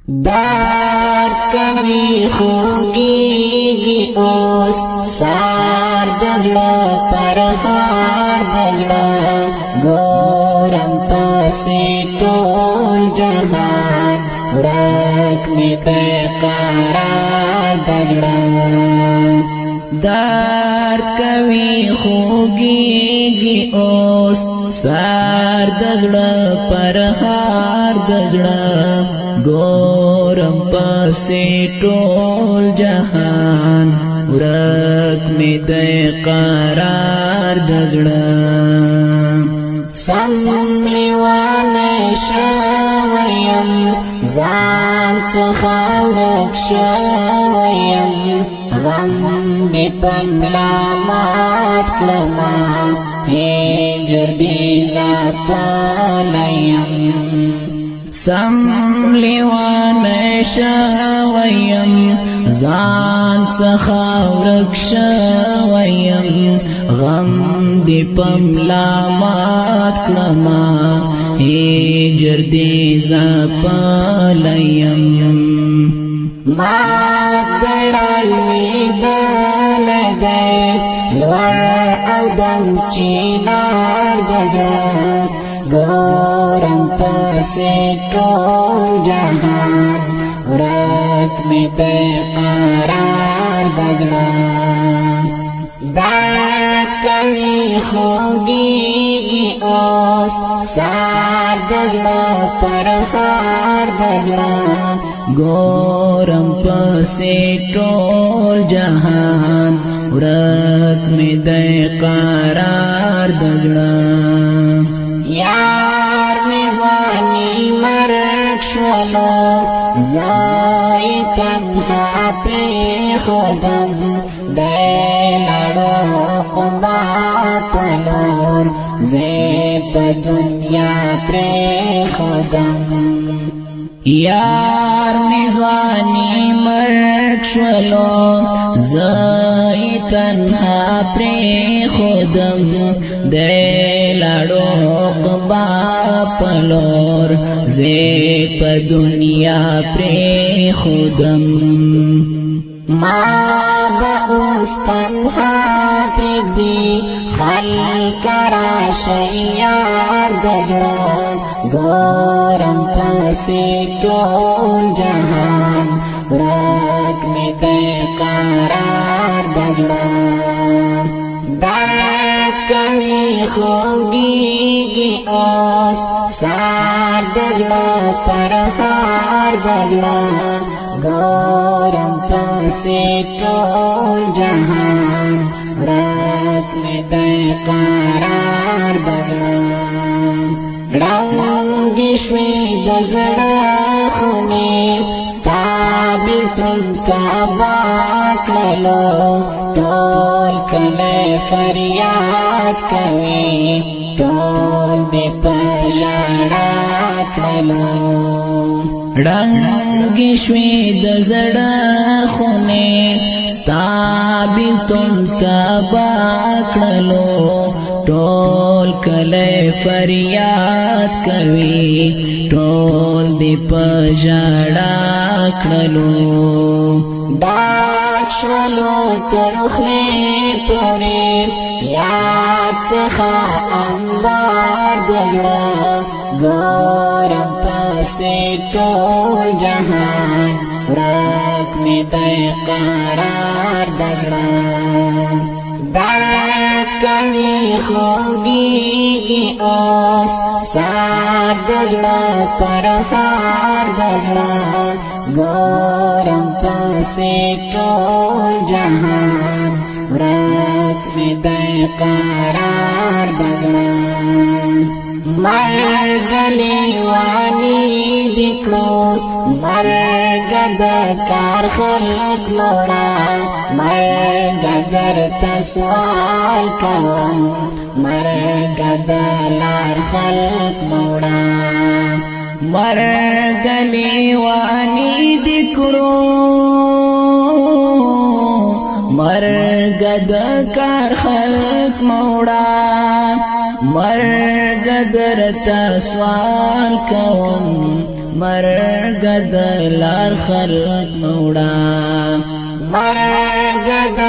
درد کوي خوږیږي اوس سار د زړه پر هار د زړه، ګورم پسې ټول جهان، ورک مې د قرار د زړه. درد کوي خوږیږي اوس سار د زړه پر هار د زړه، ګورم پسې ټول جهان، ورک مې د قرار د زړه. سم لیوانه شویم، ځان څخه ورک شویم، غم دې په ملا مات کړمه، هجر دې ځپلیم. سم لیوانه شویم، ځان څخه ورک شویم، غم دې په ملا مات کړمه، هجر دې ځپلیم. ما درلوېدلی دی لوړ او دم چینار د زړه، ګورم پسې ټول جهان، ورک مې د قرار د زړه. درد کوي خوږیږي اوس سار د زړه پر هار د زړه، ګورم پسې ټول جهان، ورک مې د قرار د زړه. یار مې ځواني مرګ شولو، زه یې تنها پرېښودم، دی لاړو عقبا په لور، زه په دنیا پرېښودم. یار می ځواني مرګ شولو، زه یې تنها پرېښودم، دی لاړو عقبا په لور، زه په دنیا پرېښودم. ما به اوس تنها پرېږدي، خلک راشي یار د زړه، ګورم پسې ټول جهان، ورک مې د قرار د زړه. درد کوي خوږیږي اوس سار د زړه پر هار د زړه، ګورم پسې ټول جهان، ورک مې د قرار د زړه. ړنګې شوې د زړه خونې، ستا بیلتون تباه کړلو، ټول کلی فریاد کوي، ټول دې په ژړا کړلو. ړنګې شوې د زړه خونې، ستا بیلتون تباه کړلو، ټول کلی فریاد کوي، ټول دې په ژړا کړلو. ډک شولو تر خولې پورې یاد څخه انبار د زړه، ګورم پسې ټول جهان، ورک مې د قرار د زړه. درد کوي خوږیږي اوس سار د زړه پر هار د زړه، ګورم پسې ټول جهان، ورک مې د قرار د زړه. مرګ لیواني دې کړو، مرګ د کار خلک موړه، مرګ درته سوال کوم، مرګ د لار خلک موړه. مرګ لیواني دې کړو، مرګ د کار خلک موړه، مرګ درته سوال کوم، مرګ د لار خلق موړه. مرګ د